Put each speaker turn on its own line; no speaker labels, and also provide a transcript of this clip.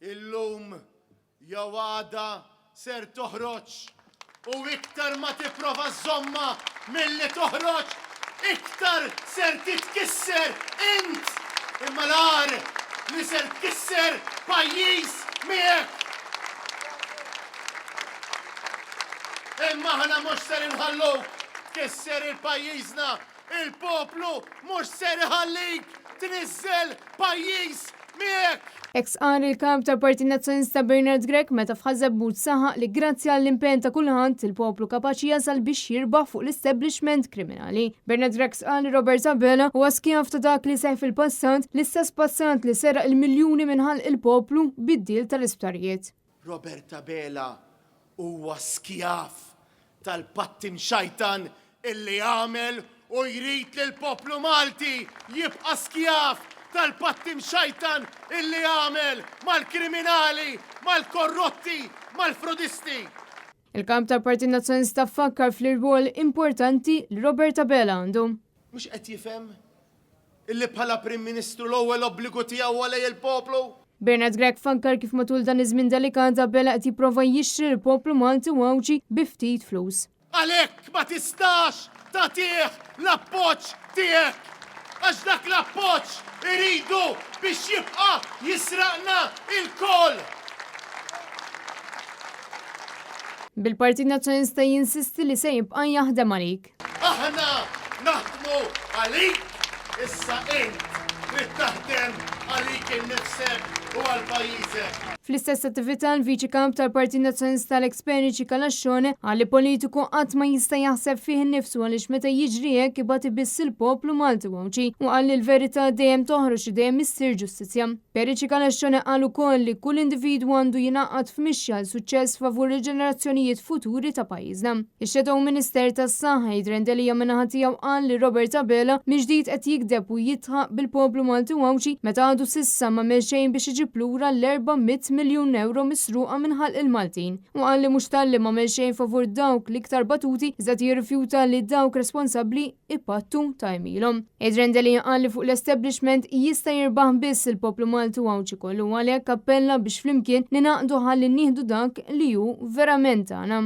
Illum jew għada ser toħroġ u iktar ma tipprova żżommha milli toħroġ, iktar ser titkisser int! Imma l-agħar li ser tkisser pajjiż miegħek! Imma aħna mhux ser inħalluk tkisser il-pajjiżna, il-poplu mhux ser iħallik tniżżel pajjiż miegħek!
Hekk stqarr il-Kap tal-Partit Nazzjonalista Bernard Grech meta f'Ħaż-Żebbuġ saħaq li grazzi għall-impenn ta' kulħadd, il-poplu kapaċi jasal biex jirbaħ fuq l-establishment kriminali. Bernard Grech stqarr li Robert Abela huwa skjav ta' dak li seħħ fil-passat, l-istess passat li seraq il-miljuni minn ħalq il-poplu bid-deal tal-isptarijiet.
Robert Abela huwa skjav tal-patt imxajtan illi għamel u jrid li l-poplu Malti jibqa' skjav tal-patt imxajtan illi għamel mal-kriminali, mal-korrotti, mal-frodisti.
Il-Kap tal-Partit Nazzjonalista fakkar fl-irwol importanti li Robert Abela għandu.
Mhux qed jifhem Illi bħala Prim Ministru l-ewwel obbligu tiegħu huwa lejn il-poplu.
Bernard Grech fakkar kif matul dan iż-żmien delikat Abela qed jipprova jixtri lill-poplu Malti u Għawdxi bi ftit flus.
Għalhekk ma tistax tagħtih l-appoġġ tiegħek għax dak l-appoġġ iridu biex jibqa' jisraqna lkoll.
Bil-Partit Nazzjonalista jinsisti li se jibqa' jaħdem għalik.
Aħna naħdmu għalik, issa int trid taħdem għalik innifsek u għal pajjiżek.
Fl-istess attività l-Viċi Kap tal-Partit Nazzjonalista Alex Perici Calascione qal li politiku qatt ma jista' jaħseb fih innifsu għaliex meta jiġri hekk ibati biss il-poplu Malti u Għawdxi u qal li l-verità dejjem toħroġ u dejjem issir ġustizzja. Perici Calascione qal ukoll li kull individwu għandu jingħaqad f'mixja għal suċċess favur il-ġenerazzjonijiet futuri ta' pajjiżna. Ix-Shadow Minister tas-Saħħa Adrian Delia min-naħa tiegħu qal li Robert Abela mill-ġdid qed jigdeb u jidħaq bil-poplu Malti u Għawdxi meta għadu s'issa m'għamel xejn biex iġib lura l-400 miljun ewro misruqa minn ħalq il-Maltin. Hu qal li mhux talli m'għamel xejn favur dawk l-iktar batuti iżda qed jirrifjuta li dawk responsabbli ipattu ta' għemilhom. Adrian Delia qal li fuq l-establishment jista' jirbaħ biss il-poplu Malti u Għawdxi kollu u għalhekk appella biex flimkien ningħaqdu ħalli nieħdu dak li hu verament tagħna.